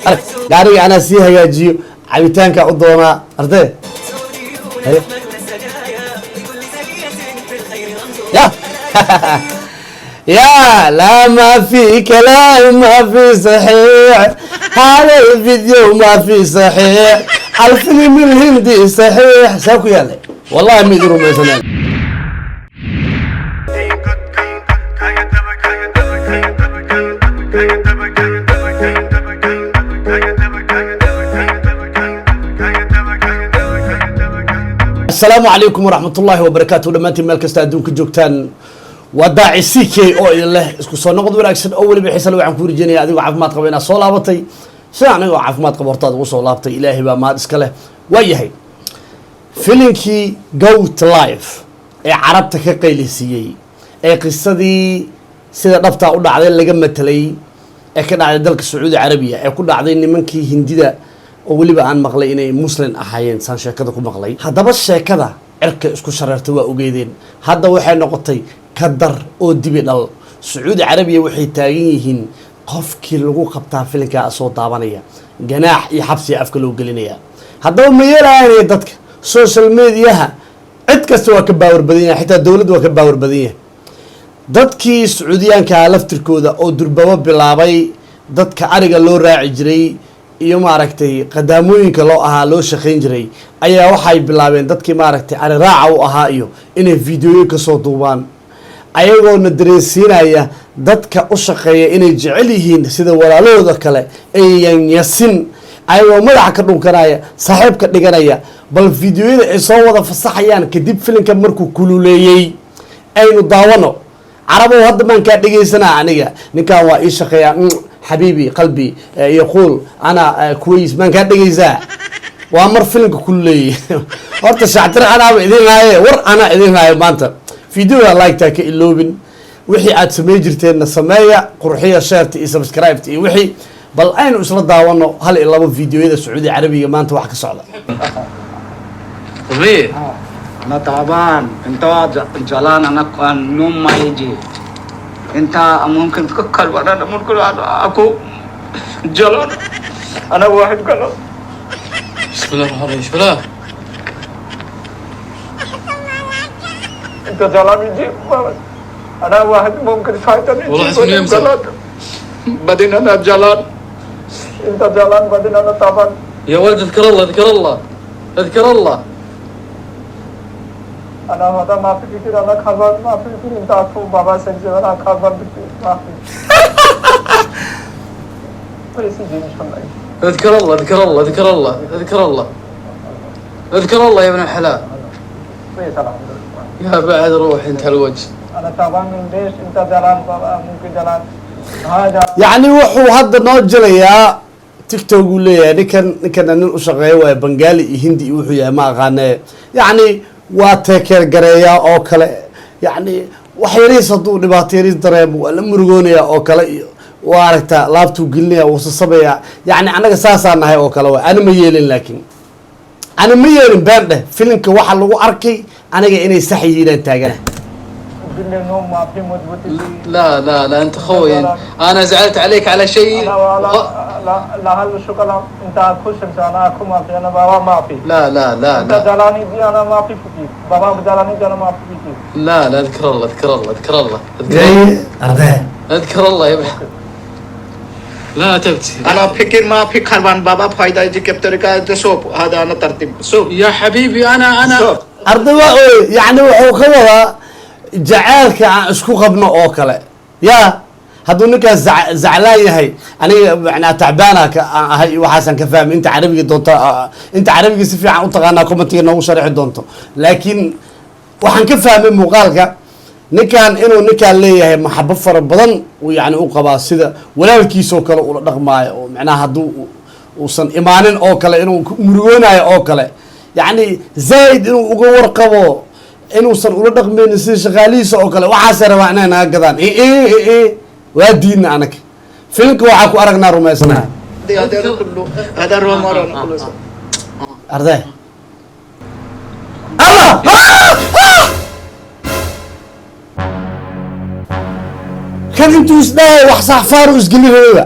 Arag gaariga anaa sii hagaajiyo, cabitaanka u doonaa ardee. Haye. Ya يا لا ما في كلام، ما في صحيح، هذا الفيديو ما في صحيح، الفيلم الهندي صحيح ساكو يلا والله ما يدروا ما يسمعون. Asalaamu calaykum waraxmat ullaahi wabarakaatu. Dhammaantiin meel kasta adduunka joogtaan, waa Daaci CK oo idin leh isku soo noqod wanaagsan oo weliba xiisale. Waxaan ku rajeynaya adigoo caafimaad qaba inaad soo laabatay, sida anigoo caafimaad qaba hortaad ugu soo laabtay. Ilaahay baa mahad iska leh. Waa yahay, filinkii Goat Life ee Carabta ka qaylisiiyey, ee qisadii sida dhabtaa u dhacday laga matelay, ee ka dhacday dalka Sacuudi Carabiya, ee ku dhacday nimankii Hindida oo weliba aan maqlay inay Muslin ahaayeen, saan sheekada ku maqlay. Haddaba sheekada cirka isku shareertay, waa ogeydeen. Hadda waxay noqotay ka dar oo dibi dhal. Sacuudi Carabiya waxay taagan yihiin qofkii lagu qabtaa filinkaa soo daabanaya ganaax iyo xabsiya afka loo gelinaya. Haddaba ma yeelayanaya dadka social mediaha? Cid kasta waa ka power badan yahay, xitaa dowladda waa ka power badan yahay. Dadkii Sacuudiyaankaa laftirkooda oo durbabo bilaabay dadka ariga loo raaci jiray iyo maaragtay qadaamooyinka loo ahaa, loo shaqayn jiray, ayaa waxay bilaabeen dadkii maaragtay ari raaca u ahaa iyo inay videoyin kasoo duubaan, ayagoona dareensiinaya dadka u shaqeeya inay jecel yihiin sida walaalahooda kale ayan yasin, ayagoo madaxa ka dhunkanaya, saaxiibka dhiganaya. Bal videoyada ay soo wada fasaxayaan kadib filinka markuu kululeeyey aynu daawano. Carabow, hadda maan kaa dhegaysanaa aniga? Ninkan waa ii shaqeeyaa, xabiibi qalbi yaquul ana kuwais, maan kaa dhegaysaa? Waa mar filimka kululeeyey. Horta shactir anaaba idin haaye, war anaa idin haayo maanta. Videoga like-taa ka iloobin, wixii aad samey jirteenna sameeya, qurxiya share-ta iyo subscribe-ta iyo wixii. Bal aynu isla daawano hal iyo labo videoyada Sacuudi Carabiga maanta wax ka socda. طبيعي. انا تعبان، انت جلان، انا النوم ما يجي. انت ممكن تفكر وانا ممكن اكو جلان، انا واحد قلب. بسم الله الرحمن الرحيم، بسم الله. انت جلان يجي، انا واحد ممكن فايتني. والله اسمي يمسح. بعدين انا جلان، انت جلان، بعدين انا تعبان. يا ولد اذكر الله، اذكر الله، اذكر الله. انا هذا ما في فكر، انا خبر ما في فكر. انت اكو بابا سنجي، انا خبر ما في بس يجي ان شاء الله. اذكر الله، اذكر الله، اذكر الله، اذكر الله، اذكر الله يا ابن الحلال. كويس، الحمد لله. يا بعد روح انت الوجه. انا تعبان من ليش انت جلان بابا ممكن جلان هذا. Yacni wuxuu hadda noo jelayaa TikTok uu leeyahay ninkan. Ninkana nin u shaqeeya waaya, Bangaali iyo Hindi iyo wuxuu yahay ma aqaane. Yacni waa take care gareeyaa oo kale, yacni wax yariis hadduu dhibaato yariis dareemo waa la murugoonayaa oo kale, iyo waa aragtaa laabtuu gelinaya, wuu sasabayaa. Yacni annaga saasaa nahay oo kale waay. Ani ma yeelin, laakiin ani ma yeelin been dheh. Filimka waxa lagu arkay aniga inay sax yihiinaan taagana. بالله نوم ما في مضبوط. لا لا لا، انت خوي، انا زعلت عليك على شيء. انا لا لا لا، هل شكرا، انت اكو شمس، انا اكو ما في، انا بابا ما في. لا لا لا. انت لا. جلاني دي، انا ما في فكير بابا جلاني دي، انا ما في فكير. لا لا، اذكر الله، اذكر الله، اذكر الله، اذكر الله. Ardee. اذكر الله يا ابن، لا تبكي. انا فكر ما في خربان بابا فايده يجي كيف طريقه سوب هذا، انا ترتيب سوب. يا حبيبي انا سوب. Arday waa oy. Yacni wuxuu ka wadaa jaceylka aan isku qabno oo kale. Ya hadduu ninkaas zaclaan yahay, aniga macnaa tacbaana ka aan ahay iyo waxaasaan ka fahmay. Inta Carabiga doonta, inta Carabiga si fiican u taqaanaa, commentiga noogu sharixi doonto. Laakiin waxaan ka fahmay muuqaalka ninkan inuu ninkaan leeyahay maxabo fara badan uu yani u qabaa, sida walaalkiisoo kale ula dhaqmaayo, oo macnaha hadduu uusan imaanin oo kale inuu murugoonaayo oo kale, yacni zaaid inuu uga warqabo, inuusan ula dhaqmaynin sida shaqaalihiisa oo kale. Waxaasay rabaa inay naga gadaan. Waa diidna anaga filimka waxaa ku aragnaa rumaysanaha. هذا كله هذا رومر كله. Arday Allah. Ah! Ah! Kan intuu isdhahay wax saxfaaru isgeli rabeyba,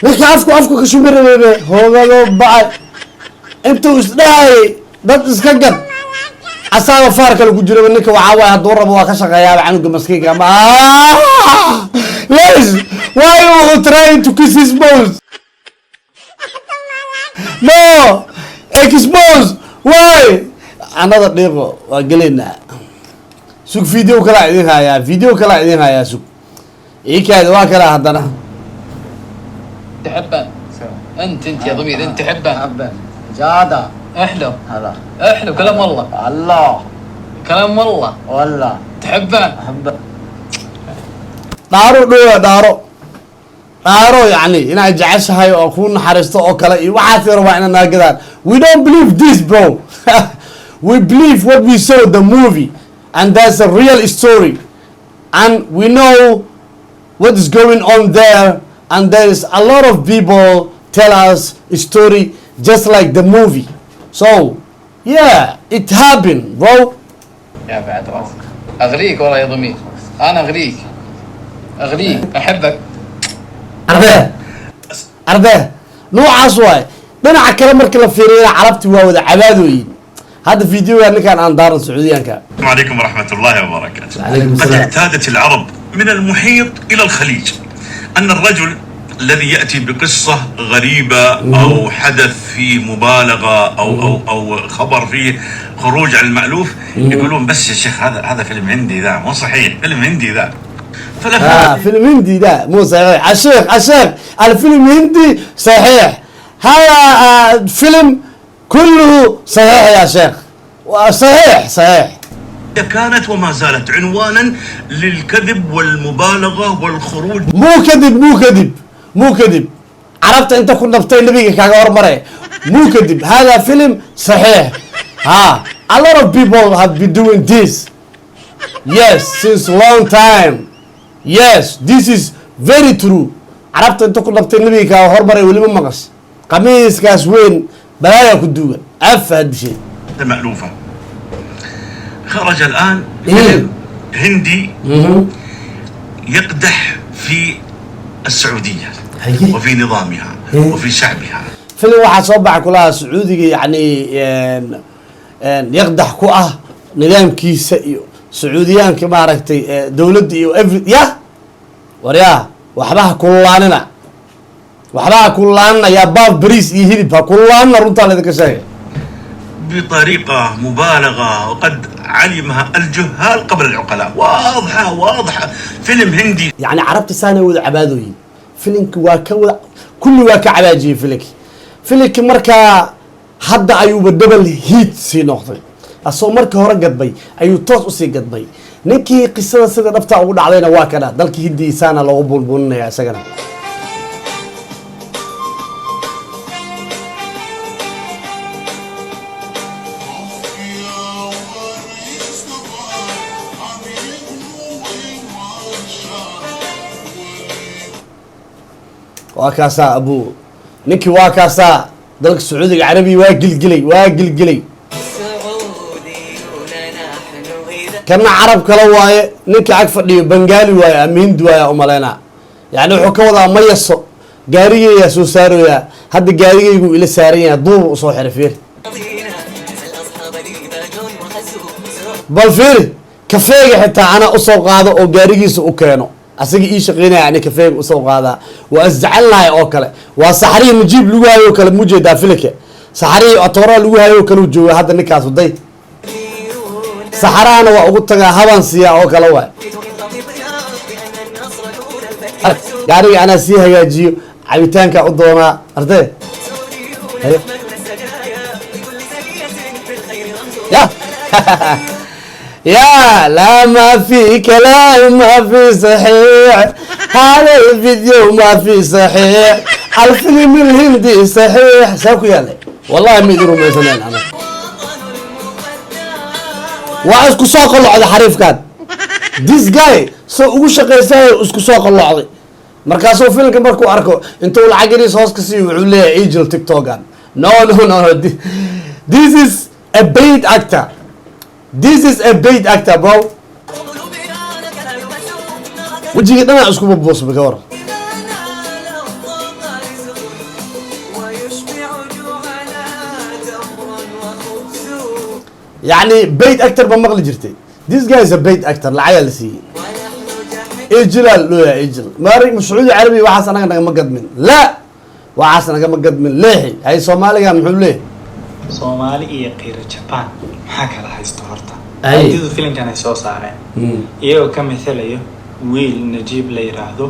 ninka afku ka shumi rabeybe, hoogado bacay. Intuu isdhahay dad iska gad, asaaba faar kale ku jiraba. Ninka waxaa waaye, hadduu rabo waa ka shaqeeyaaba canuga maskiinka. Ama yes, why you trying to kiss his balls? No expose. Why another dhiiqo waa gelaynaa? Sug, video kalaa idin hayaa, video kalaa idin hayaa, sug ikaadi, waa kalaa haddana. تحبه انت، انت يا ضمير، انت تحبه؟ أحبه زيادة. احلو. هلا. احلو كلام والله. الله. كلام والله. والله. تحبه؟ أحبه. Dhaaro dhowa, dhaaro, dhaaro, yacni inaad jeceshahay oo kuu naxariisto oo kale iyo waxaas rabaa inaad naga gadaan. We don't believe this, bro. We believe what we saw, the movie, and that's a real story, and we know what is going on there, and there is a lot of people tell us a story just like the movie. So yeah, it happened, bro. يا بعد راسك، اغريك والله يا ضمير، انا اغريك، اغريك، احبك. Ardee, ardee, noocaas waay. Dhinaca kale marka la fiiriyana, carabti waa wada cabaadooyin. Hadda videoga ninkaan aan daaran, Sacuudiyaanka. السلام عليكم ورحمة الله وبركاته. عليكم قد السلام. اعتادت العرب من المحيط إلى الخليج أن الرجل الذي يأتي بقصة غريبة أو حدث فيه مبالغة أو خبر فيه خروج عن المألوف، يقولون: بس يا شيخ، هذا فيلم هندي، ذا مو صحيح، فيلم هندي ذا. فلما آه، فيلم هندي ده مو صحيح. الشيخ، الشيخ، الفيلم هندي صحيح. هذا فيلم كله صحيح يا شيخ، صحيح صحيح. كانت وما زالت عنوانا للكذب والمبالغة والخروج مو كذب، مو كذب، مو كذب. Carabta inta ku nabtay nabiga kaaga hormaray. Muu kadib, hada film صحيح. Ha, a lot of people have been doing this, yes, since long time. Yes, this is very true. Carabta inta ku nabtay nabiga kaaga hormaray. Weliba maqas qamiiskaas weyn balaaya ku duugan afa dishay. المألوفة. خرج الآن إيه. فيلم هندي يقدح في السعودية هي. وفي نظامها إيه. وفي شعبها. Filim waxaa soo baxa kulaha Sacuudiga, yacni yaqdax ku ah nidaamkiisa iyo Sacuudiyaanka, maaragtay, dowladda iyo every ya waryaa. Waxba ha kululaanina, waxba ha kululaanina, yaa baaf bariis iyo hilib ha kululaanina. Runtaa laydinka sheegay. بطريقة مبالغة وقد علمها الجهال قبل العقلاء، واضحة واضحة، فيلم هندي. Yacni carabta saanay wada cabaadooyin. Filimki waa ka wada, kulli waa ka cabaajiyey filimki. Filimki markaa hadda ayuuba double hit sii noqday. Asagoo markii hore gadbay ayuu toos usii gadbay. Ninkii qisada sida dhabta ugu dhacdayna waa kana dalkii Hindiisaana loogu buunbuuninaya isagana. Waa kaasaa abu ninkii, waa kaasaa dalka Sacuudiga Carabiya waa gilgilay, waa gilgilay. Kana carab kale waaye. Ninka ag fadhiyo Bengaali waaye ama Hindi waaye umaleynaa. Yani wuxuu ka wadaa mayaso gaarigeygaa soo saarayaa. Hadda gaarigaygu ila saaran yahay, duuba usoo xiray. Fiir bal, fiiri, kafeega xitaa anaa usoo qaado oo gaarigiisa u keeno. Asaga ii shaqeynaya, ani kafeega usoo qaadaa. Waa isjecelnahay oo kale. Waa saxrihii Najiib lagu hayo oo kale. Mujeedaa filika saxrihii atooraa lagu hayo oo kale uu jooga hadda ninkaas. Day saxarahana waa ugu tagaa, habaan siiyaa oo kale waay. Gaariga anaa sii hagaajiyo, cabitaankaa u doonaa. Arday haye. Ya يا لا، ما في كلام، ما في صحيح. هذا الفيديو ما في صحيح، الفيلم الهندي صحيح. ساكو يلا، والله ما يدروا ما يسمعون. انا waa isku soo qalloocday xariifkan. This guy soo ugu shaqaysanay isku soo qalloocday. Markaasuu filimka markuu arko, intuu lacag yariis hoos ka siiyo, wuxuu leeyahay angel TikTokan. No, no, no, no, this is a paid actor. This is a paid actor, bro. Wejigii dhanaa isku bubuusmay, ka war. على الطاقة ويشبع جوعنا تمر وخبز. Yacni paid actor ba maqli jirtay. This guy is a paid actor, lacagaa la siiyey. ونحن جحيم. Ejilal looya ejil maari Sacuudi Carabiya, waxaas anaga nagama gadmin, la waxaas nagama gadmin. Leexi hay, Soomaaliga muxuu leeyahay? Soomaali iyo qiiro Jaban maxaa kala haysto horta? Ay. Hadidu filimkan ay soo saareen iyagoo ka mithalayo wiil Najiib la yiraahdo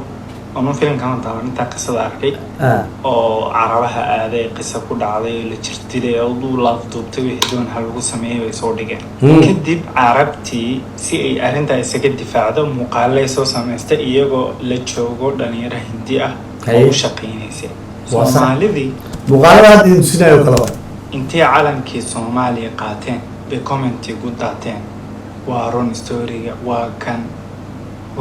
ama filimkan la daawan, intaa qisada arkay oo Carabaha aaday, qisa ku dhacday oo la jirtilay oo duu laafduubtay, wixii doon ha lagu sameeyay bay soo dhigeen. Kadib Carabtii si ay arrintaa isaga difaacdo muuqaalay soo samaystay iyagoo la joogo dhalinyaro Hindi ah oo u shaqaynaysay. Waa sax. Soomaalidii Muuqaalada hadda idin tusinayo kale waa intay calankii Soomaaliya qaateen bay commenti ku daateen, "Waa run storyga, waa kan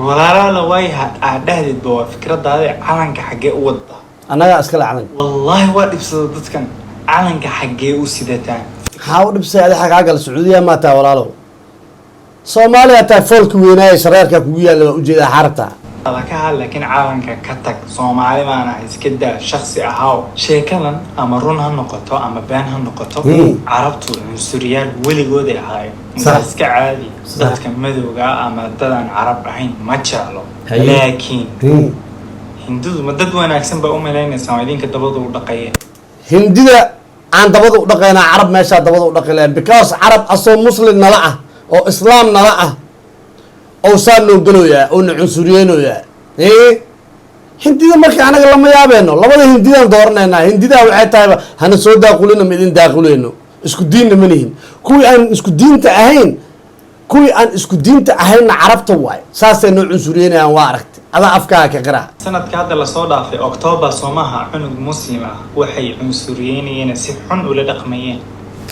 walaalaala." Way aad dhahdeedba waa fikradaada, calanka xaggee u wadaa? Annagaa iskale calanka. Wallaahi waa dhibsada dadkan, calanka xaggee u sidataan? Maxaa u dhibsay adi? Xagaa gal Sacuudiya maa tahay, walaalow? Soomaaliya tahay, foolka weynaaye shareerkaa kugu yaalla waa ujeedaa xarabta. Ka had, laakiin calanka ka tag. Soomaali baana, iska daa, shaksi ahaaw. Sheekadan ama run ha noqoto ama been ha noqoto, Carabtu cunsuriyaal weligooday ahaayeen. Waa iska caadi. Dadka madowga ah ama dadaan Carab ahayn ma jeclo. Laakiin Hindidu ma dad wanaagsan baa u malaynaysaa oo idinka dabada u dhaqaya? Hindida aan dabada u dhaqaynaa, Carab meeshaa dabada u dhaqi lahayn, because Carab asoo Muslim nala ah oo Islaam nala ah oo saa noo gelooyaa oo na cunsuriyeynoyaa. Hindida marka anaga lama yaabeeno, labada Hindidaan dooranaynaa. Hindidaa waxay tahayba hana soo daaqulina, ma idin daaquleyno, isku diinna ma nihin. Kuwii aan isku diinta ahayn, kuwii aan isku diinta ahaynna Carabta waay, saasay noo cunsuriyeynayaan. Waa aragtay adaa afkaaga ka qiraa. Sanadka hadda lasoo dhaafay Octoobar, soomaha, cunug Muslim ah waxay cunsuriyeynayeen, si xun ula dhaqmayeen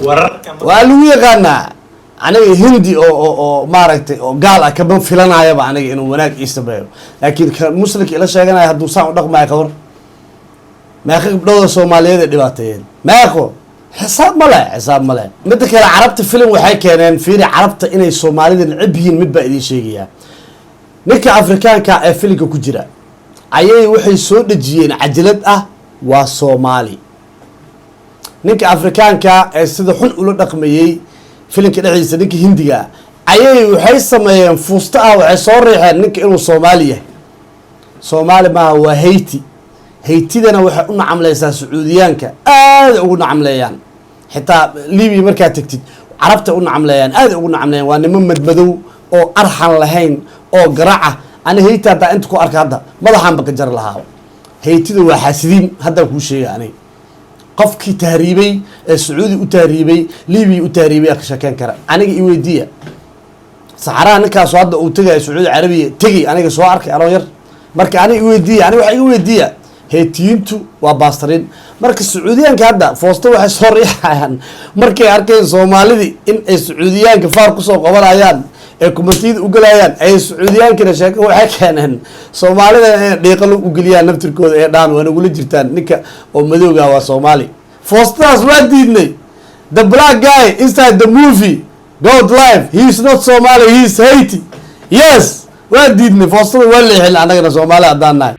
wararka. Waa lagu yaqaanaa. Aniga Hindi oo maaragtay oo gaal ah kama filanayaba aniga inuu wanaag ii sameeyo, laakiin ka Muslimka ila sheeganaya hadduu saan u dhaqmayo, kawar. Meeqa gabdhooda Soomaaliyeed ay dhibaateeyeen? Meeqo? Xisaab ma leh, xisaab ma leh. Midda kale, Carabta filim waxay keeneen, fiiri, Carabta inay Soomaalida necab yihiin mid baa idiin sheegayaa. Ninka Afrikaanka ee filimka ku jira ayay waxay soo dhejiyeen cajalad ah waa Soomaali. Ninka Afrikaanka ee sida xun ula dhaqmayey filimka dhexdiisa ninka Hindiga ayay waxay sameeyeen fuusto ah, waxay soo riixeen ninka inuu Soomaali yahay. Soomaali maaha, waa Haiti. Haytidana waxay u nacamleysaa Sacuudiyaanka, aada ugu nacamleeyaan. Xitaa Libiya markaad tegtid, Carabta u nacamleeyaan, aada ugu nacamleeyaan. Waa niman madmadow oo arxan lahayn oo garaca. Ani Hayti haddaa inta ku arka hadda madaxaanba ka jari lahaa. Haytida waa xaasidiin, haddaan kuu sheega aniga. Qofkii tahriibay ee Sacuudi u tahriibay, Libiya u tahriibay aa ka sheekeyn kara. Aniga i weydiiya, saxaraha ninkaasu hadda uu tegayo Sacuudi Carabiya tegey, aniga soo arkay anoo yar. Marka aniga i weydiiya, aniga waxa iga weydiiya, Heetiyiintu waa baastariin. Marka Sacuudiyaanka hadda foosto waxay soo riixayaan markay arkeen Soomaalidii in ay Sacuudiyaanka faar kusoo qabanayaan ee commentiyada u gelayaan, ay Sacuudiyaankina sheeko waxay keeneen Soomaalida inay dhiiqo u geliyaan naftirkooda ee dhaan waa nagula jirtaan, ninka oo madowga waa Soomaali. Foostadaas waa diidnay. The black guy inside the movie God Life, he is not Somali, he is Haiti. Yes, waa diidnay foostada, waa leexin annagana Soomaali haddaan nahay.